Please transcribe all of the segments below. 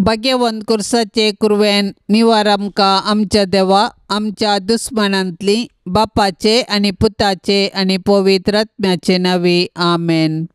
भाग्यवंत कुर्साचे कुरवेन निवार आमकां आमच्या देवा आमच्या दुस्मानांतली बापाचे आनी पुताचे आनी पवित्र आत्म्याचे नांवी आमेन.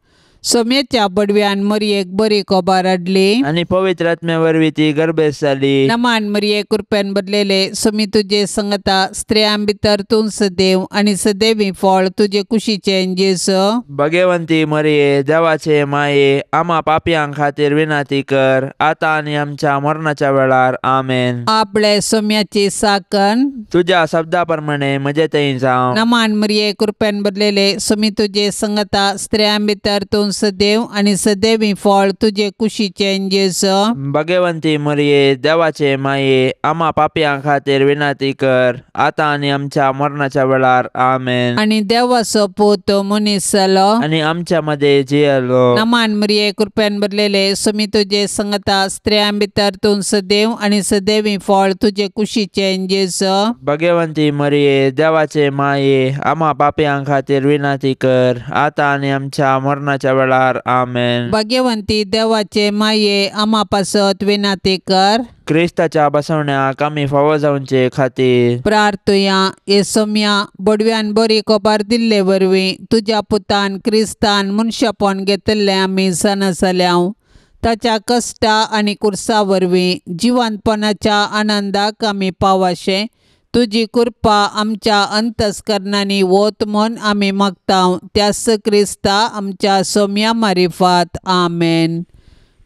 सोम्याच्या बडव्यान मरयेक बरी खबर हाडली आनी पवित्र आत्म्या वरवीं ती गर्भेस्त जाली. नमान मरये कृपेन भरलेले सोमी तुजे संगता स्त्रियां भितर तूं सदैव आनी सदैवी फळ तुजे कुशीचें जेजू. भगवंती मरये देवाचे माये आमा पापयां खातीर विनंती कर आतां आनी आमच्या मरणाच्या वेळार आमेन. आपले सोम्याची साकन तुज्या शब्दा प्रमाणे म्हजे थंय जावं. नमान मरये कृपेन भरलेले सोमी तुजे संगता स्त्रियां भितर तूं सदैव आनी सदैवी फळ तुजे कुशीचें जेजू. भगवंती मरये देवाचे माये आमा पापयां खातीर विनंती कर आतां आनी आमच्या मरणाच्या वेळार आमेन. आनी देवाचो पूत मनीस जालो आनी आमच्या मदें जियेलो. नमान मरये कृपेन भरलेले सोमी तुजे संगता स्त्रियां भितर तूं सदैव आनी सदैवी फळ तुजे कुशीचें जेजू. भगवंती मरये देवाचे माये आमा पापयां खातीर विनंती कर आतां आनी आमच्या मरणाच्या वेळार आमेन. भाग्यवंती देवाचे माये आमा पासत विनंती कर. क्रिस्ताच्या बसवण्याक आमी फावो जावचे खातीर प्रार्थुया. हे सोम्या बडव्यान बरी खबर दिल्ले वरवीं तुज्या पुतान क्रिस्तान मनशापण घेतिल्लें आमी जाणा जाल्याव. ताच्या कश्टा आनी कुर्सा वरवीं जिवंतपणाच्या आनंदाक आमी पावाशें तुजी कृपा आमच्या अंतस्करणांनी वत म्हूण आमी मागता त्याच क्रिस्ता आमच्या सोम्या मारिफात आमेन.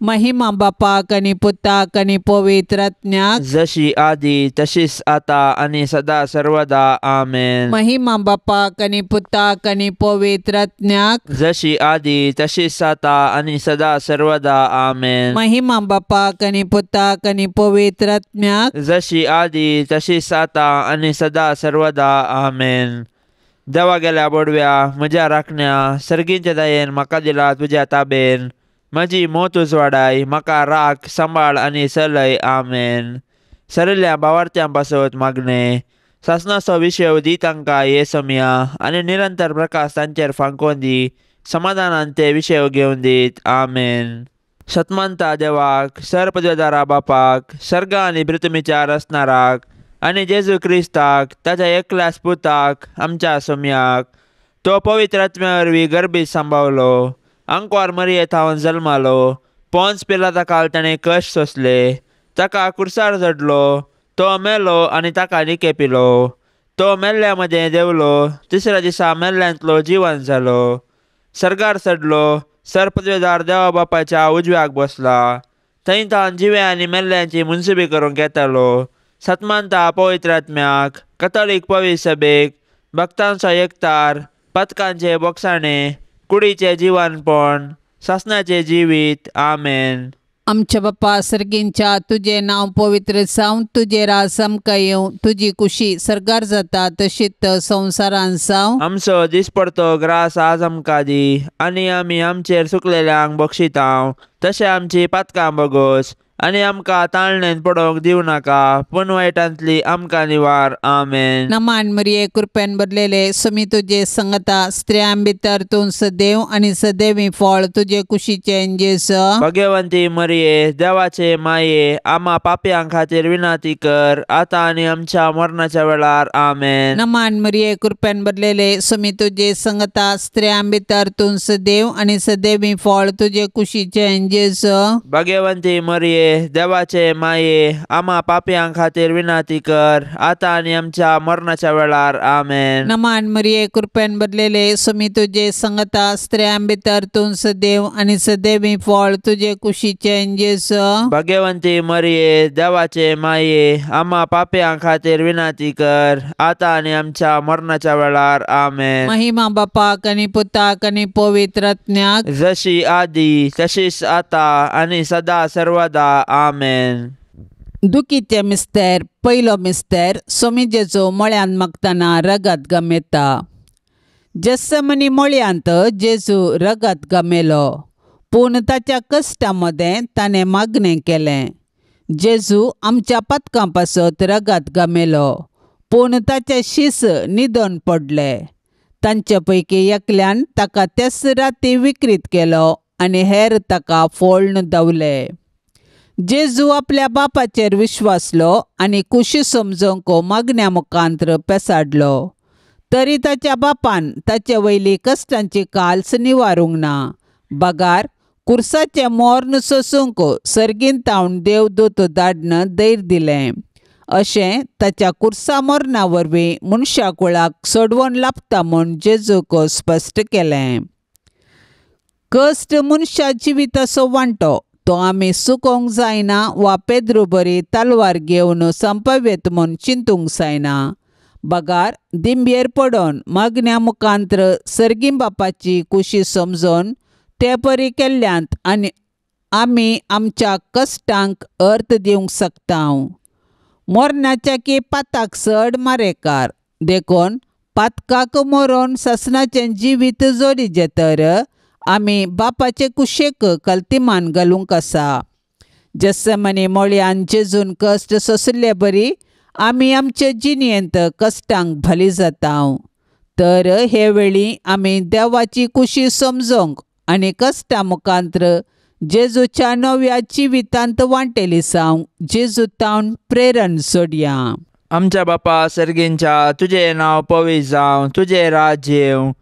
महिमा बापाक आनी पुताक आनी पवित्र आत्म्याक जशी आदी तशीच आता आनी सदा सर्वदा आमेन. महिमा बापाक आनी पुताक आनी पवित्र आत्म्याक जशी आदी तशीच आता आनी सदा सर्वदा आमेन. महिमा बापाक आनी पुताक आनी पवित्र आत्म्याक जशी आदी तशीच आता आनी सदा सर्वदा आमेन. देवा गेल्या बोडव्या म्हज्या राखण्या सर्गींच्या दयेन म्हाका दिला तुज्या ताबेन म्हजी मोत उजवाडाय म्हाका राख सांबाळ आनी चलय आमेन. सरिल्ल्या भावार्थ्यां पासत मागणें सासणाचो विशय दी तांकां हे समया आनी निरंतर प्रकाश तांचेर फांकोवन दी समाधानान ते विशय घेवन दीत आमेन. सतमानता देवाक सरपदवेदारा बापाक सर्ग आनी पृथ्वीच्या रचणाराक आनी जेजू क्रिस्ताक ताच्या एकल्याच पुताक आमच्या सोम्याक तो पवित्र आत्म्या वरवीं गर्भीत सांबावलो आंकवार मरये थावन जल्मालो पोन्स पिलाता काल ताणें कश्ट सोंसले ताका कुर्सार चडलो तो मेलो आनी ताका निके पिलो तो मेल्ल्या मदें देंवलो तिसऱ्या दिसा मेल्ल्यांतलो जिवन जालो सर्गार चडलो सरपदवेदार देवा बापाच्या उजव्याक बसला थंय तावन जिव्या आनी मेल्ल्यांची मुनसुबी करूंक येतालो. सतमानता पवित्र आत्म्याक कथोलीक पवित्र सभेक भक्तांचो एकतार पथकांचे बोगसाणे कुडीचें जिवनपण सासणाचें जिवीत आमेन. आमच्या बापा सर्गींच्या तुजें नांव पवित्र जावं तुजें राज आमकां येवं तुजी कुशी सर्गार जाता तशीच संवसारान जावं. आमचो दिसपडतो ग्रास आज आमकां दी आनी आमी आमचेर सुकलेल्यांक बक्षितांव तशें आमची पातकां बगोस आनी आमकां ताळणेन पडोवंक दिवं नाका पूण वायटांतली आमकां निवार आमेन. नमान मरये कृपेन भरलेले सोमी तुजे संगता स्त्रियां भितर तूं सदैव आनी सदैवी फळ तुजे कुशीचें जेजू. भगवंती मरये देवाचे माये आमा पापयां खातीर विनंती कर आतां आनी आमच्या मरणाच्या वेळार आमेन. नमान मरये कृपेन भरलेले सोमी तुजे संगता स्त्रियां भितर तूं सदैव आनी सदैवी फळ तुजे कुशीचें जेजू. भगवंती मरये देवाचे माये आमा पापयां खातीर विनंती कर आतां आनी आमच्या मरणाच्या वेळार आमेन. नमान मरये कृपेन भरलेले सोमी तुजे संगता स्त्रियां भितर तूं सदैव आनी सदैवी फळ तुजे कुशीचें जेजू. भगवंती मरये देवाचे माये आमा पापयां खातीर विनंती कर आतां आनी आमच्या मरणाच्या वेळार आमेन. महिमा बापाक आनी पुताक आनी पवित्र आत्म्याक जशी आदी तशीच आतां आनी सदा सर्वदा आमेन. दुखीचे मिस्तेर पयलो मिस्तेर सोमी जेजू मळ्यांत मागतना रगत गमेता. जेस्समनी मळ्यांत जेजू रगत गमेलो पूण ताच्या कश्टा मदें ताणें मागणें केलें. जेजू आमच्या पातकां पासत रगत गमेलो पूण ताचे शीस न्हिदोन पडले. तांचे पैकी एकल्यान ताका त्याच राती विक्रीत केलो आनी हेर ताका फोळ्ण दवले. जेजू आपल्या बापाचेर विश्वासलो आनी कुशी समजूंक मागण्या मुखांत्र पेसाडलो. तरी ताच्या बापान ताचे वयली कश्टांची काल्स निवारूंक ना, बगार कुर्साचें मोर्न सोसूंक सर्गीन तावन देवदूत धाडन धैर्य दिलें. अशें ताच्या कुर्सा मोर्ना वरवीं मनशा कुळाक सोडवण लाभता म्हूण जेजूक स्पश्ट केलें. कश्ट मनशा जिविताचो वांटो, तो आमी सुकोवंक जायना वा पेद्रू बरी तलवार घेवन संपवेत म्हूण चिंतूंक जायना, बगार दिंबयेर पडोन मागण्या मुखांत्र सर्गी बापाची कुशी समजून ते परी केल्ल्यांत आनी आमी आमच्या कश्टांक अर्थ दिवंक शकता. मरणाच्या की पाताक चड मारेकार, देखून पातकाक मरोन सासणाचें जिवीत जोडीचें तर आमी बापाचे कुशेक कल्तिमान घालूंक आसा. जस्समनी मोळयान जेजून कश्ट सोंशिल्ले बरी आमी आमचे जिणेंत कश्टांक भाली जाता. तर हे वेळी आमी देवाची कुशी समजूंक आनी कश्टां मुखांत्र जेजूच्या नव्या जिवितांत वांटेली जावंक जेजू तावन प्रेरण सोडया. आमच्या बापा सर्गींच्या, तुजें नांव पवित्र जावं, तुजें राज्य येवं,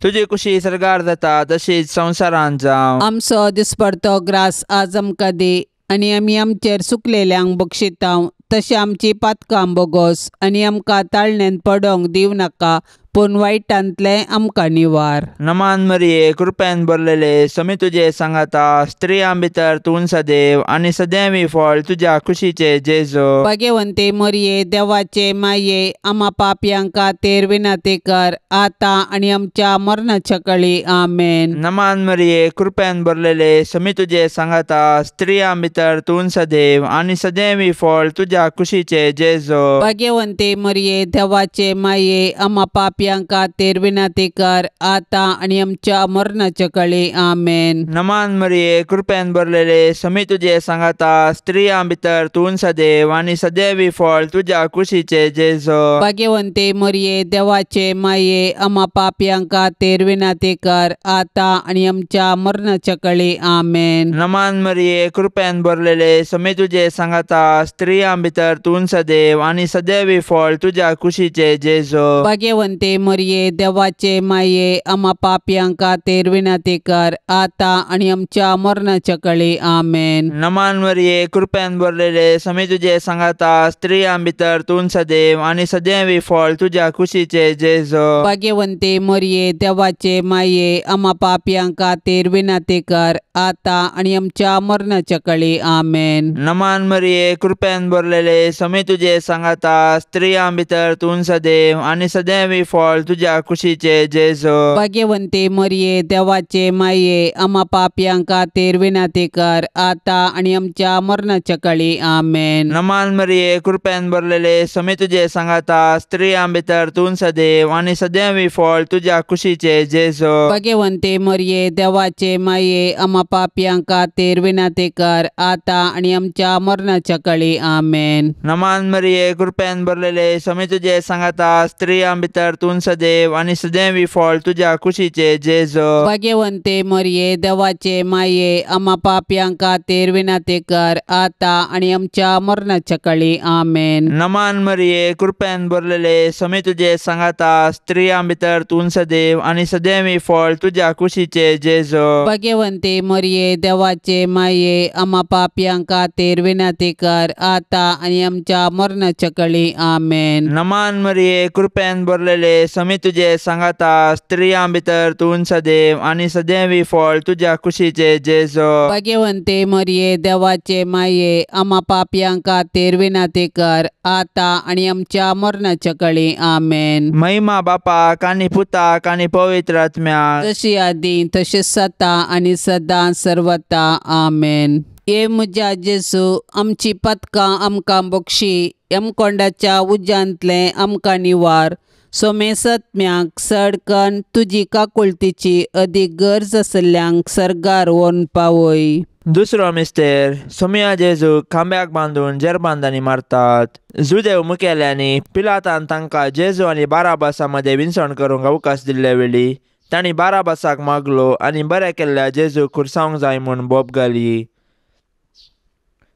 तुजी कुशी सर्गार जाता तशीच संवसारांत जावं. आमचो दिसपडतो ग्रास आज आमकां दी आनी आमी आमचेर सुकलेल्यांक बक्षितांव तशें आमची पातकां बोगोस आनी आमकां ताळणेन पडोंक दिवं नाका, पूण वायटांतलें आमकां निवार. नमान मरिये, कृपेन भरलेले, समी तुजे सांगाता, स्त्रियां भितर तूं सदैव आनी सदैवी फळ तुज्या कुशीचे जेजू. भाग्यवंते मरिये, देवाचे माये, आमा पापयांक खातीर विनंती कर आतां आनी आमच्या मरणाच्या कळी. आमेन. नमान मरिये, कृपेन भरलेले, समी तुजे सांगाता, स्त्रियां भितर तूं सदैव आनी सदैवी फळ तुज्या कुशीचे जेजू. भाग्यवंते मरिये, देवाचे माये, आमा पापयांक खातीर विनंती कर आतां आनी आमच्या मरणाच्या कळी. आमेन. नमान मरिये, कृपेन भरलेले, समी तुजे सांगाता, स्त्रियां भितर तूं सदैव आनी सदैवी फळ तुज्या कुशीचे जेजू. भाग्यवंते मरिये, देवाचे माये, आमा पापयांक खातीर विनंती कर आतां आनी आमच्या मरणाच्या कळी. आमेन. नमान मरिये, कृपेन भरलेले, समी तुजे सांगाता, स्त्रियां भितर तूं सदैव आनी सदैवी फळ तुज्या कुशीचे जेजू. भाग्यवंते मरिये, देवाचे माये, आमा पापयांक खातीर विनंती कर आतां आनी आमच्या मरणाच्या कळी. आमेन. नमान मरिये, कृपेन भरलेले, समी तुजे सांगाता, स्त्रियां भितर तूं सदैव आनी सदैवी फळ तुज्या कुशीचे जेजू. भाग्यवंते मरिये, देवाचे माये, आमा पापयांक खातीर विनंती कर आतां आनी आमच्या मरणाच्या कळी. आमेन. नमान मरिये, कृपेन भरलेले, समी तुजे सांगाता, स्त्रियां भितर तूं सदैव आनी सदैवी फळ तुज्या कुशीचे जेजू. भाग्यवंते मरिये, देवाचे माये, आमा पापयांक खातीर विनंती कर आतां आनी आमच्या मरणाच्या कळी. आमेन. नमान मरिये, कृपेन भरलेले, समी तुजे सांगाता, स्त्रियां भितर तूं सदैव आनी सदैवी फळ तुज्या कुशीचे जेजू. भाग्यवंते मरिये, देवाचे माये, आमा पापयांक खातीर विनंती कर आतां आनी आमच्या मरणाच्या कळी. आमेन. नमान मरिये, कृपेन भरलेले, समी तुजे सांगाता, स्त्रियां भितर तूं सदैव आनी सदैवी फळ तुज्या कुशीचे जेजू. भाग्यवंते मरिये, देवाचे माये, आमा पापयांक खातीर विनंती कर आतां आनी आमच्या मरणाच्या कळी. आमेन. नमान मरिये, कृपेन भरलेले, समी तुजे सांगाता, स्त्रियां भितर तूं सदैव आनी सदैवी फळ तुज्या कुशीचे जेजू. भाग्यवंते मरिये, देवाचे माये, आमा पापयांक खातीर विनंती कर आतां आनी आमच्या मरणाच्या कळी. आमेन. नमान मरिये, कृपेन भरलेले, समी तुजे सांगाता, स्त्रियां भितर तूं सदैव आनी सदैवी फळ तुज्या कुशीचे जेजू. भाग्यवंते मरिये, देवाचे माये, आमा पापयांक खातीर विनंती कर आतां आनी आमच्या मरणाच्या कळी. आमेन. महिमा बापाक आनी पुताक आनी पवित्र आत्म्याक, तशी आदी तशीच सता आनी सदां सर्वता. आमेन. हे म्हज्या जेजू, आमची पदकां आमकां बक्षी, यमकोंडाच्या उज्यांतलें आमकां निवार, सोमेसत्म्याक सडकन तुजी काकुळतीची अदीक गरज आशिल्ल्यांक सर्गार व्हरून पावय. दुसरो मिस्तेर, सोमिया जेजू खांब्याक बांदून जेरबांदांनी मारतात. जुदेव मुखेल्यांनी पिलातान तांकां जेजू आनी बाराबासा मदें विनसण करूंक अवकाश दिल्ले वेळी तांणी बाराबासाक मागलो आनी बरें केल्ल्या जेजू खुर्सावंक जाय म्हूण बोब घाली.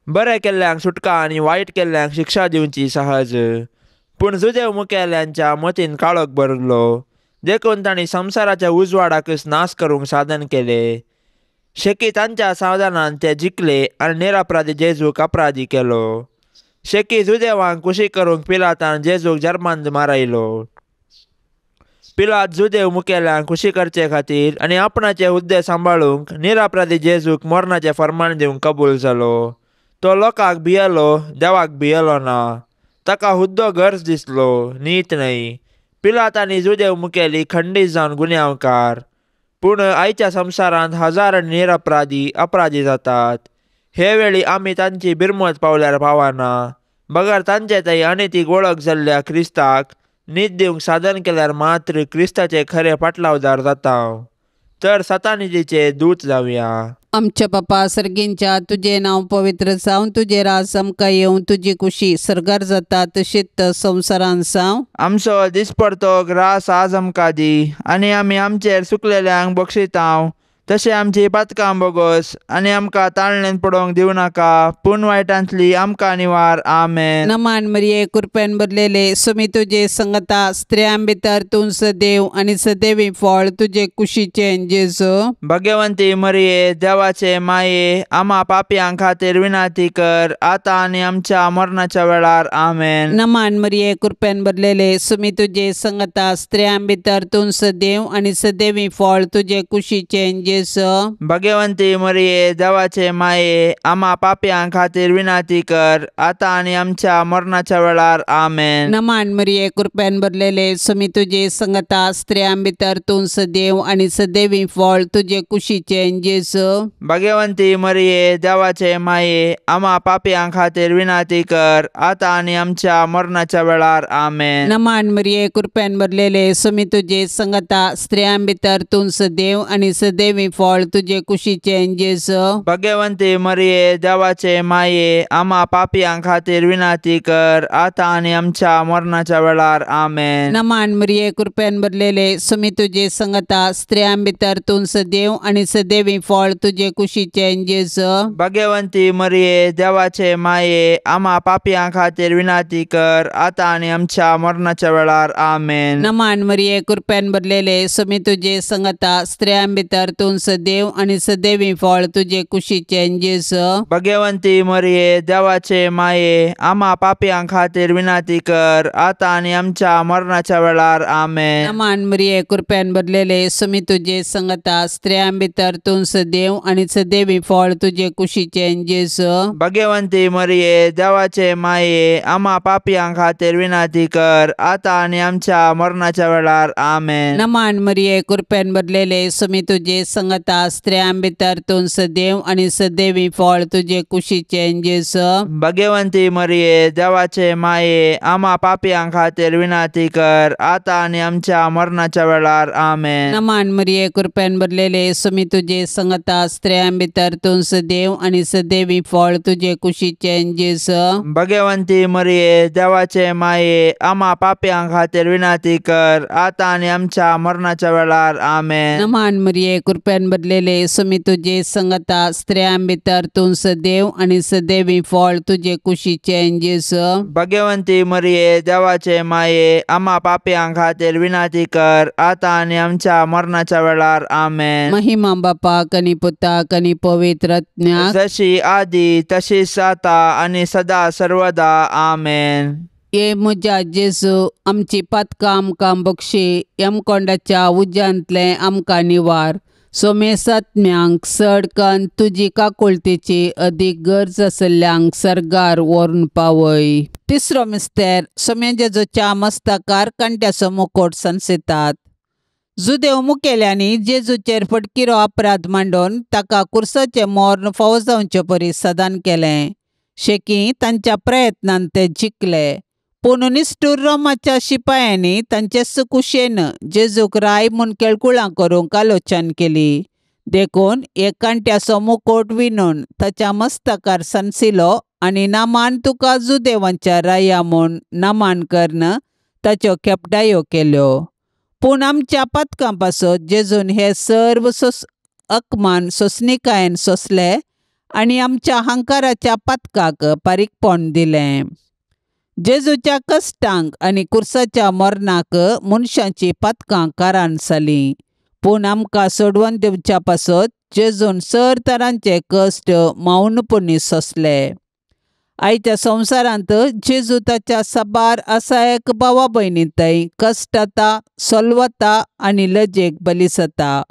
बरें केल्ल्यांक सुटका आनी वायट केल्ल्यांक शिक्षा दिवची सहज. पूण जुदेव मुखेल्यांच्या मतीन काळोख भरलो, देखून तांणी संवसाराच्या उजवाडाकच नाश करूंक साधन केलें. शेकी तांच्या सावधानान ते जिखले आनी निरपराधी जेजूक अपराधी केलो. शेकी जुदेवांक खुशी करूंक पिलातान जेजूक जर्मांत मारायलो. पिलात जुदेव मुखेल्यांक खुशी करचे खातीर आनी आपणाचे हुद्दे सांबाळूंक निरपराधी जेजूक मरणाचें फर्मान दिवंक कबूल जालो. तो लोकांक भियेलो, देवाक भियेलो ना. ताका हुद्दो गरज दिसलो, नीत न्हय. पिलात आनी जुदेव मुखेली खंडीत जावन गुन्यांवकार. पूण आयच्या संवसारांत हजारांनी निरपराधी अपराधी जातात. हे वेळी आमी तांची बिरमत पावल्यार पावना, बगर तांचे थंय अनितीक वळख जाल्ल्या क्रिस्ताक नीत दिवंक साधन केल्यार मात्र क्रिस्ताचे खरे पाटलावदार जाता. तर सतानितीचे दूत जावया. आमच्या बापा सर्गींच्या, तुजें नांव पवित्र जावं, तुजें राज आमकां येवं, तुजी कुशी सर्गार जाता तशीच संवसारान जावं. आमचो दिसपडतो ग्रास आज आमकां दी, आनी आमी आमचेर सुकलेल्यांक बक्षितांव, तशें आमची पातकां बोगस, आनी आमकां ताळणेन पडोवंक दिवं नाका, पूण वायटांतली आमकां निवार. आमेन. नमान मरिये, कृपेन भरलेले, सुमी तुजे संगता, स्त्रियां भितर तूं सदैव आनी सदैवी फळ तुजे कुशीचें जेजू. भगवंती मरिये, देवाचे माये, आमा पापयां खातीर विनंती कर, आतां आनी आमच्या मरणाच्या वेळार. आमेन. नमान मरिये, कृपेन भरलेले, सुमी तुजे संगता, स्त्रियां भितर तूं सदैव आनी सदैवी फळ तुजे कुशीचें जेजू. भगवंती मरिये, देवाचे माये, आमा पापयां खातीर विनंती कर, आतां आनी आमच्या मरणाच्या वेळार. आमेन. नमान मरिये, कृपेन भरलेले, सुमी तुजे संगता, स्त्रियां भितर तूं सदैव आनी सदैवी फळ तुजे कुशीचें जेजू. भगवंती मरिये, देवाचे माये, आमा पापयां खातीर विनंती कर, आतां आनी आमच्या मरणाच्या वेळार. आमेन. नमान मरिये, कृपेन भरलेले, सुमी तुजे संगता, स्त्रियां भितर तूं सदैव आनी सदैवी फळ तुजे कुशीचें जेजू. भगवंती मरिये, देवाचे माये, आमा पापयां खातीर विनंती कर, आतां आनी आमच्या मरणाच्या वेळार. आमेन. नमान मरिये, कृपेन भरलेले, सुमी तुजे संगता, स्त्रियां भितर तूं सदैव आनी सदैवी फळ तुजे कुशीचें जेजू. भगवंती मरिये, देवाचे माये, आमा पापयां खातीर विनंती कर, आतां आनी आमच्या मरणाच्या वेळार. आमेन. नमान मरिये, कृपेन भरलेले, सुमी तुजे संगता, स्त्रियां भितर तूं सदैव आनी सदैवी फळ तुजे कुशीचें जेजू. भगवंती मरिये, देवाचे माये, आमा पापयां खातीर विनंती कर, आतां आनी आमच्या मरणाच्या वेळार. आमेन. नमान मरिये, कृपेन भरलेले, सुमी तुजे संगता, स्त्रियां भितर तूं सदैव आनी सदैवी फळ तुजे कुशीचें जेजू. भगवंती मरिये, देवाचे माये, आमा पापयां खातीर विनंती कर, आतां आनी आमच्या मरणाच्या वेळार. आमेन. नमान मरिये, कृपेन भरलेले, सुमी तुजे संगता, स्त्रियां भितर तूं सदैव आनी सदैवी फळ तुजे कुशीचें जेजू. भगवंती मरिये, देवाचे माये, आमा पापयां खातीर विनंती कर, आतां आनी आमच्या मरणाच्या वेळार. आमेन. नमान मरिये, कृपेन भरलेले, सुमी तुजे संगता, स्त्रियां भितर तूं सदैव आनी सदैवी फळ तुजे कुशीचें जेजू. भगवंती मरिये, देवाचे माये, आमा पापयां खातीर विनंती कर, आतां आनी आमच्या मरणाच्या वेळार. आमेन. नमान मरिये, कृपेन भरलेले, सुमी तुजे संगता, स्त्रियां भितर तूं सदैव आनी सदैवी फळ तुजे कुशीचें जेजू. भगवंती मरिये, देवाचे माये, आमा पापयां खातीर विनंती कर, आतां आनी आमच्या मरणाच्या वेळार. आमेन. महिमा बापाक आनी पुताक आनी पवित्र आत्म्याक, जशी आदी तशीच आतां आनी सदा सर्वदा. आमेन. ये म्हज्या जेजू, आमची पातकां आमकां बक्षी, यमकोंडाच्या उज्यांतलें आमकां निवार. सोमेसात्म्यांक चड कन्न तुजी काकुळतेची अदीक गरज आशिल्ल्यांक सर्गार व्हरून पावय. तिसरो मिस्तेर, सोम्या जेजूच्या मस्तकार कांट्याचो मुकोट सनसितात. जुदेव मुखेल्यांनी जेजूचेर फटकिरो अपराध मांडून ताका कुर्साचें मर्ण फावो जावचे परी सदान केलें. शेकी तांच्या प्रयत्नान ते जिखले, पूण निश्ठूर रोमाच्या शिपायांनी तांचे कुशेन जेजूक राय म्हूण केळकुळां करूंक आलोचन केली. देखून एक कांट्याचो मुकोट विणून ताच्या मस्तकार सनसिलो आनी नामान तुका जुदेवांच्या राया म्हूण नामान करून ताच्यो खेपटायो केल्यो. पूण आमच्या पातकां पासत जेजून हे सर्व अपमान सोंसणीकायेन सोंसले आनी आमच्या हांकाराच्या पातकाक पारीकपण दिलें. जेजूच्या कश्टांक आनी कुर्साच्या मरणाक मनशांची पातकां कारण जालीं, पूण आमकां सोडवून दिवच्या पासत जेजून सर तरांचे कश्ट मौनपणी सोंसले. आयच्या संवसारांत जेजू ताच्या साबार असायक भावा भयणी थंय कश्टता, सोलवता आनी लजेक बलिसता.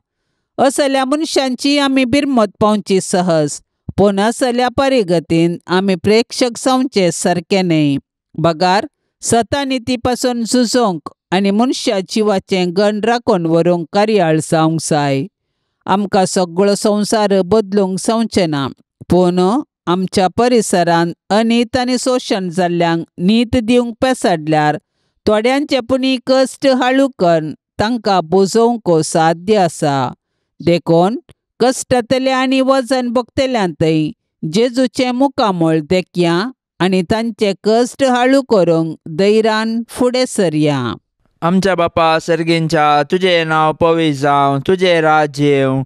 असल्या मनशांची आमी बिरमत पावची सहज, पूण असल्या परिगतीन आमी प्रेक्षक जावचे सारकें न्हय, बगार सतानिती पासून झुजोवंक आनी मनशा जिवाचें गण राखून व्हरूंक कार्याळ जावंक जाय. आमकां सगळो संवसार बदलूंक जावचें ना, पूण आमच्या परिसरांत अनीत आनी शोशण जाल्ल्यांक नीत दिवंक पेसाडल्यार थोड्यांचे पुणी कश्ट हाळू करून तांकां बोजोवंक साध्य आसा. देखून कश्टांतले आनी वजन भोगतल्यांतय जेजूचें मुखामळ देखया आनी तांचे कश्ट हाळू करूंक धैर्यान फुडें सरया. आमच्या बापा सर्गींच्या, तुजें नांव पवित्र जावं, तुजें राज्य येवं,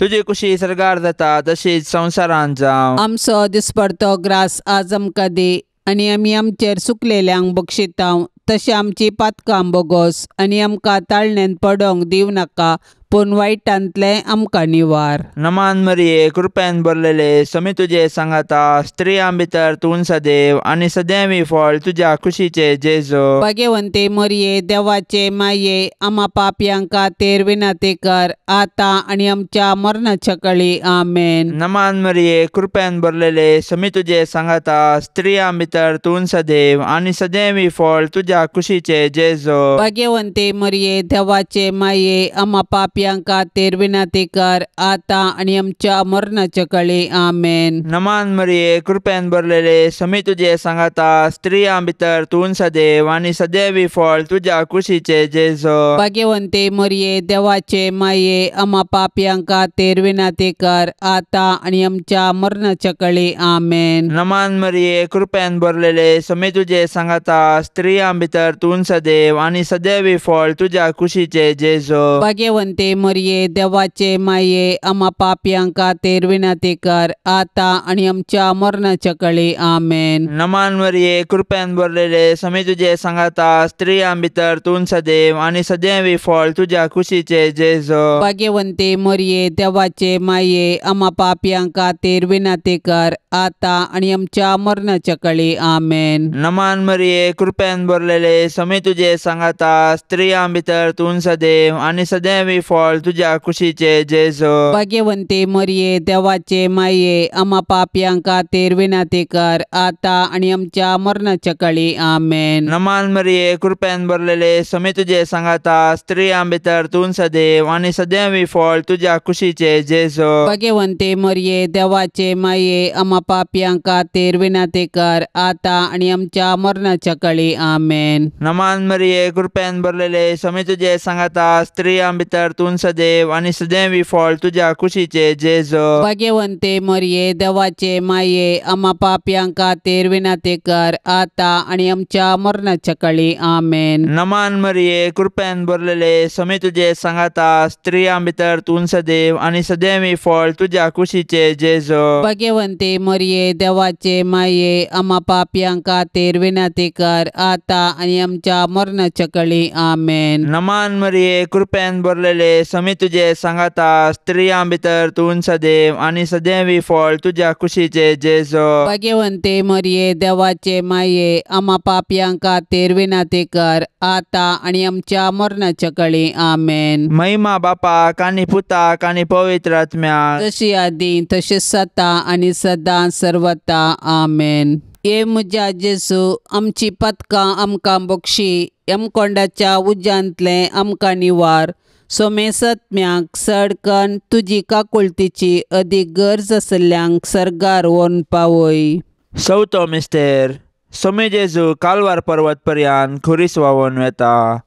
तुजी कुशी सर्गार जाता तशीच संवसारांत जावं. आमचो दिसपडतो ग्रास आज आमकां दी आनी आमी आमचेर सुकलेल्यांक बक्षितांव तशें आमची पातकां बोगोस आनी आमकां ताळणेंत पडोंक दिवं नाका, पूण वायटांतलें आमकां निवार. नमान मरिये, कृपेन भरलेले, समी तुजे सांगाता, स्त्रियां भितर तूं सदैव आनी सदैवी फळ तुज्या कुशीचे जेजू. भाग्यवंते मरिये, देवाचे माये, आमा पापयांक खातीर विनंती कर आतां आनी आमच्या मरणाच्या कळी. आमेन. नमान मरिये, कृपेन भरलेले, समी तुजे सांगाता, स्त्रियां भितर तूं सदैव आनी सदैवी फळ तुज्या कुशीचे जेजू. भाग्यवंते मरिये, देवाचे माये, आमा पापयांक खातीर विनंती कर आतां आनी आमच्या मरणाच्या कळी. आमेन. नमान मरिये, कृपेन भरलेले, समी तुजे सांगाता, स्त्रियां भितर तूं सदैव आनी सदैवी फळ तुज्या कुशीचे जेजू. भाग्यवंते मरिये, देवाचे माये, आमा पापयांक खातीर विनंती कर आतां आनी आमच्या मरणाच्या कळी. आमेन. नमान मरिये, कृपेन भरलेले, समी तुजे सांगाता, स्त्रियां भितर तूं सदैव आनी सदैवी फळ तुज्या कुशीचे जेजू. भाग्यवंते मरिये, देवाचे माये, आमा पापयांक खातीर विनंती कर आतां आनी आमच्या मरणाच्या कळी. आमेन. नमान मरिये, कृपेन भरलेले, समी तुजे सांगाता, स्त्रियां भितर तूं सदैव आनी सदैवी फळ तुज्या कुशीचे जेजू. भाग्यवंते मरिये, देवाचे माये, आमा पापयांक खातीर विनंती कर आतां आनी आमच्या मरणाच्या कळी. आमेन. नमान मरिये, कृपेन भरलेले, समी तुजे सांगाता, स्त्रियां भितर तूं सदैव आनी सदैवी फळ तुज्या कुशीचे जेजू. भाग्यवंते मरिये, देवाचे माये, आमा पापयांक खातीर विनंती कर आतां आनी आमच्या मरणाच्या कळी. आमेन. नमान मरिये, कृपेन भरलेले, समी तुजे सांगाता, स्त्रियां भितर तूं सदैव आनी सदैवी फळ तुज्या कुशीचे जेजू. भाग्यवंते मरिये, देवाचे माये, आमा पापयांक खातीर विनंती कर आतां आनी आमच्या मरणाच्या कळी. आमेन. नमान मरिये, कृपेन भरलेले, समी तुजे सांगाता, स्त्रियां भितर तूं सदैव आनी सदैवी फळ तुज्या कुशीचे जेजू. भाग्यवंते मरिये, देवाचे माये, आमा पापयांक खातीर विनंती कर आतां आनी आमच्या मरणाच्या कळी. आमेन. नमान मरिये, कृपेन भरलेले, समी तुजे सांगाता, स्त्रियां भितर तूं सदैव आनी सदैवी फळ तुज्या कुशीचे जेजू. भाग्यवंते मरिये, देवाचे माये, आमा पापयांक खातीर विनंती कर आतां आनी आमच्या मरणाच्या कळी. आमेन. नमान मरिये, कृपेन भरलेले, समी तुजे सांगाता, स्त्रियां भितर तूं सदैव आनी सदैवी फळ तुज्या कुशीचे जेजू. भाग्यवंते मरिये, देवाचे माये, आमा पापयांक खातीर विनंती कर आतां आनी आमच्या मरणाच्या कळी. आमेन. महिमा बापाक आनी पुताक आनी पवित्र आत्म्याक, जशी आदी तशीच सता आनी सदां सर्वता. आमेन. हे म्हज्या जेजू, आमची पदकां आमकां बक्षी, यमकोंडाच्या उज्यांतलें आमकां निवार. सोमेसत्म्याक सडकन तुजी काकुळतीची अदीक गरज आशिल्ल्यांक सर्गार व्हरून पावय. चवथो मिस्तेर. सोमे जेजू कालवार पर्वत पर्यान खुरीस व्हांवून वेता.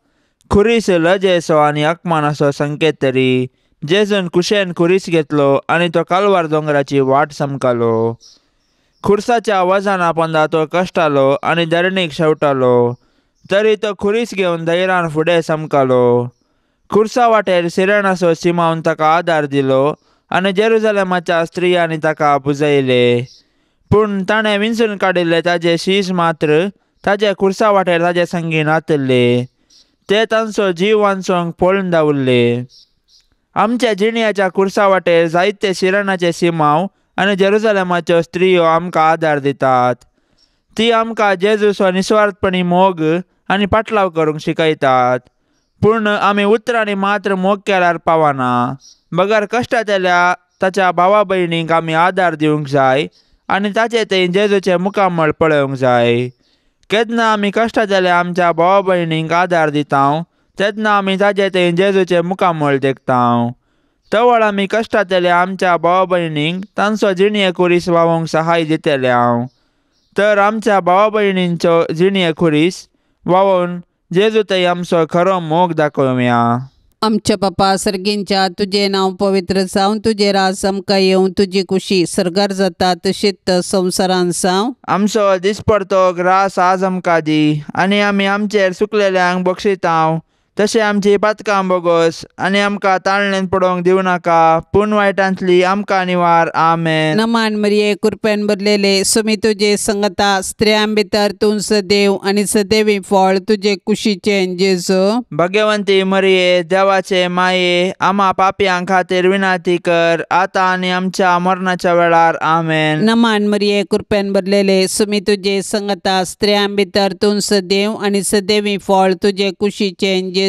खुरीस लजेचो आनी अपमानाचो संकेत तरी जेजून कुशेन खुरीस घेतलो आनी तो कालवार दोंगराची वाट समकालो. खुर्साच्या वजना पोंदा तो कश्टालो आनी धरणीक शेवटालो, तरी तो खुरीस घेवन धैर्यान फुडें समकालो. खुर्सा वाटेर सिरणाचो सिमावन ताका आदार दिलो आनी जेरुजलेमाच्या स्त्रियांनी ताका पुजयले. पूण ताणें विंचून काडिल्ले ताजे शीस मात्र ताजे खुर्सा वाटेर ताजे संगी नातल्ले. ते तांचो जीव वांचोवंक पळून धांवल्ले. आमच्या जिणयाच्या खुर्सा वाटेर जायते शिरणाचे सिमांव आनी जेरुजलेमाच्यो स्त्रियो आमकां आदार दितात. ती आमकां जेजूचो निस्वार्थपणी मोग आनी पाटलाव करूंक शिकयतात. पूण आमी उतरांनी मात्र मोग केल्यार पावना, बगर कश्टांतल्या ताच्या भावा भयणींक आमी आदार दिवंक जाय आनी ताचे थंय जेजूचें मुखामळ पळोवंक जाय. केन्ना आमी कश्टांतल्या आमच्या भावा भयणींक आदार दिता तेन्ना आमी ताचे थंय जेजूचें मुखामळ देखता. तवळ आमी कश्टांतल्या आमच्या भावा भयणींक तांचो जिणये खुरीस वावोवंक सहाय दितले हांव. तर आमच्या भावा भयणींचो जिणये खुरीस वावोवन जेजू थंय आमचो खरो मोग दाखोवया. आमच्या बापा सर्गींच्या, तुजें नांव पवित्र जावं, तुजें राज आमकां येवं, तुजी कुशी सर्गार जाता तशीच संवसारान जावं. आमचो दिसपडतो ग्रास आज आमकां दी आनी आमी आमचेर सुकलेल्यांक बक्षितांव तशें आमची पातकां बोगोस आनी आमकां ताळणेन पडोवंक दिवं नाका, पूण वायटांतली आमकां निवार. आमेन. नमान मरिये, कृपेन भरलेले, सुमी तुजे संगता, स्त्रियां भितर तूं सदैव आनी सदैवी फळ तुजे कुशीचें जेजू. भगवंती मरिये, देवाचे माये, आमा पापयां खातीर विनंती कर आतां आनी आमच्या मरणाच्या वेळार. आमेन. नमान मरिये, कृपेन भरलेले, सुमी तुजे संगता, स्त्रियां भितर तूं सदैव आनी सदैवी फळ तुजे कुशीचें जेजू.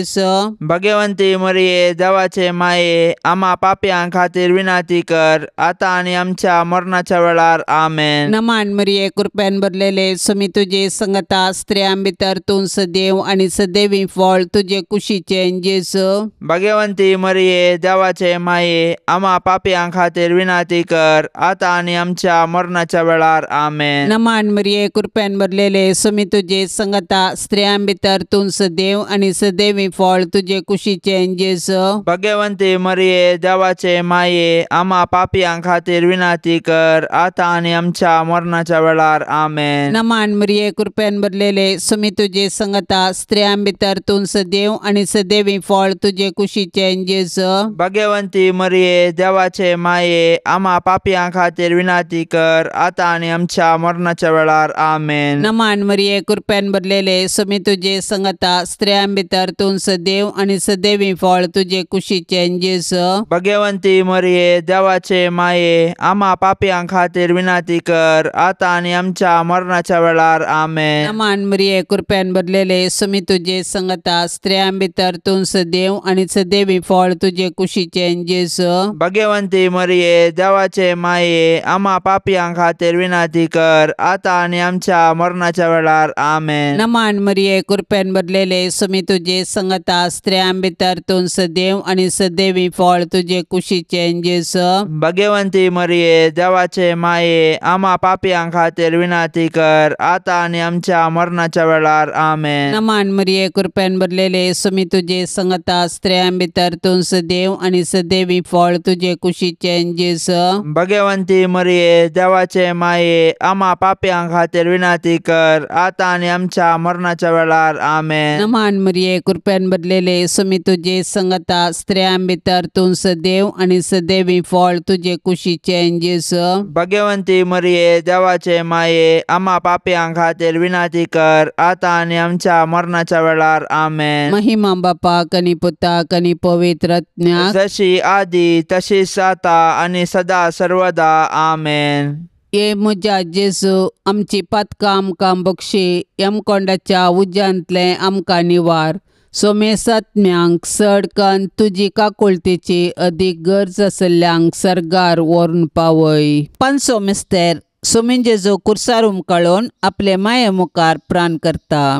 भगवंती मरिये, देवाचे माये, आमा पापयां खातीर विनंती कर आतां आनी आमच्या मरणाच्या वेळार. आमेन. नमान मरिये, कृपेन भरलेले, सुमी तुजे संगता, स्त्रियां भितर तूं सदैव आनी सदैवी फळ तुजे कुशीचें जेजू. भगवंती मरिये, देवाचे माये, आमा पापयां खातीर विनंती कर आतां आनी आमच्या मरणाच्या वेळार. आमेन. नमान मरिये, कृपेन भरलेले, सुमी तुजे संगता, स्त्रियां भितर तूं सदैव आनी सदैवी फळ तुजे कुशीचें जेजू. भगवंती मरिये, देवाचे माये, आमा पापयां खातीर विनंती कर आतां आनी आमच्या मरणाच्या वेळार. आमेन. नमान मरिये, कृपेन भरलेले, सुमी तुजे संगता, स्त्रियां भितर तूं सदैव आनी सदैवी फळ तुजे कुशीचें जेजू. भगवंती मरिये, देवाचे माये, आमा पापयां खातीर विनंती कर आतां आनी आमच्या मरणाच्या वेळार. आमेन. नमान मरिये, कृपेन भरलेले, सुमी तुजे संगता, स्त्रियां भितर तूं सदैव आनी सदैवी फळ तुजे कुशीचें जेजू. भगवंती मरिये, देवाचे माये, आमा पापयां खातीर विनंती कर आतां आनी आमच्या मरणाच्या वेळार. आमेन. नमान मरिये, कृपेन भरलेले, सुमी तुजे संगता, स्त्रियां भितर तूं सदैव आनी सदैवी फळ तुजे कुशीचें जेजू. भगवंती मरिये, देवाचे माये, आमा पापयां खातीर विनंती कर आतां आनी आमच्या मरणाच्या वेळार. आमेन. नमान मरिये, कृपेन भरलेले, सुमी तुजे संगता, स्त्रियां भितर तूं सदैव आनी सदैवी फळ तुजे कुशीचें जेजू. भगवंती मरिये, देवाचे माये, आमा पापयां खातीर विनंती कर आतां आनी आमच्या मरणाच्या वेळार. आमेन. नमान मरिये, कृपेन भरलेले, सुमी तुजे संगता, स्त्रियां भितर तूं सदैव आनी सदैवी फळ तुजे कुशीचें जेजू. भगवंती मरिये, देवाचे माये, आमा पापयां खातीर विनंती कर आतां आनी आमच्या मरणाच्या वेळार. आमेन. नमान मरिये, कृपेन भरलेले, सुमी तुजे संगता, स्त्रियां भितर तूं सदैव आनी सदैवी फळ तुजे कुशीचें जेजू. भगवंती मरिये, देवाचे माये, आमा पापयां खातीर विनंती कर आतां आनी आमच्या मरणाच्या वेळार. आमेन. महिमा बापाक आनी पुताक आनी पवित्र आत्म्याक, जशी आदी तशीच आतां आनी सदा सर्वदा. आमेन. ये म्हज्या जेजू, आमची पातकां आमकां बक्षी, यमकोंडाच्या उज्यांतलें आमकां निवार. सोमेसात्म्यांक चड कन्न तुजी काकुळतेची अदीक गरज आशिल्ल्यांक सर्गार व्हरून पावय. पांचसो मिस्तेर सोमीन जेजू कुर्सार उमकाळून आपले माये मुखार प्राण करता.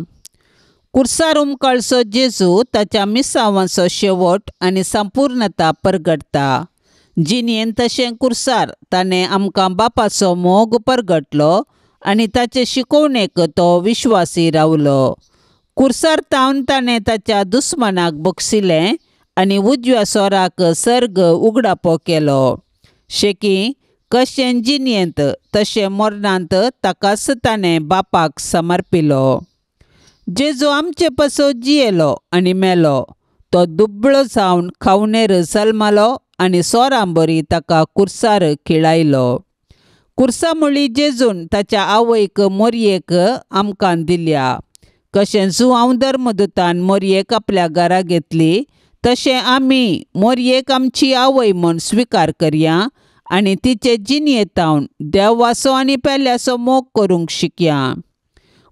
कुर्सार उमकाळचो जेजू ताच्या मिसावांचो शेवट आनी संपूर्णता परगटता. जिणेन तशें कुर्सार ताणें आमकां बापाचो मोग परगटलो आनी ताचे शिकोवणेक तो विश्वासी रावलो. कुर्सार तावन ताणें ताच्या दुस्मानाक बक्षिलें आनी उजव्या सोराक सर्ग उगडापो केलो. शेकी कशें जिणेंत तशें मरणांत ताकाच ताणें बापाक समर्पिलो. जेजू आमचे पासत जियेलो आनी मेलो. तो दुबळो जावन खावणेर जल्मालो आनी सोरांबरी ताका कुर्सार खिळायलो. कुर्सा मुळी जेजून ताच्या आवयक मोरयेक आमकां दिल्या. कशें जुआंव धर्मदूतान मोरयेक आपल्या घरा घेतली तशें आमी मोरयेक आमची आवय म्हूण स्विकार करया आनी तिचे जिणयेतावन देवाचो आनी पेल्याचो मोग करूंक शिकया.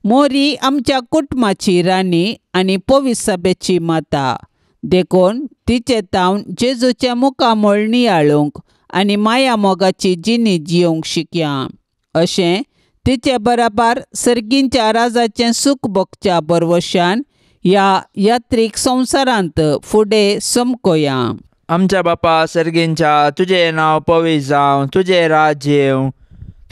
मोरी आमच्या कुटुंबाची राणी आनी पवित्र माता, देखून तिचे तावन जेजूचें मुखामळ नियाळूंक आनी माया मोगाची जिणी जियोवंक शिकया. अशें तिचे बराबर सर्गींच्या राजाचें सूख भोगच्या बरवशान ह्या यात्रीक संवसारांत फुडें समकोया. आमच्या बापा सर्गींच्या, तुजें नांव पवित्र जावं, तुजें राज्य येवं,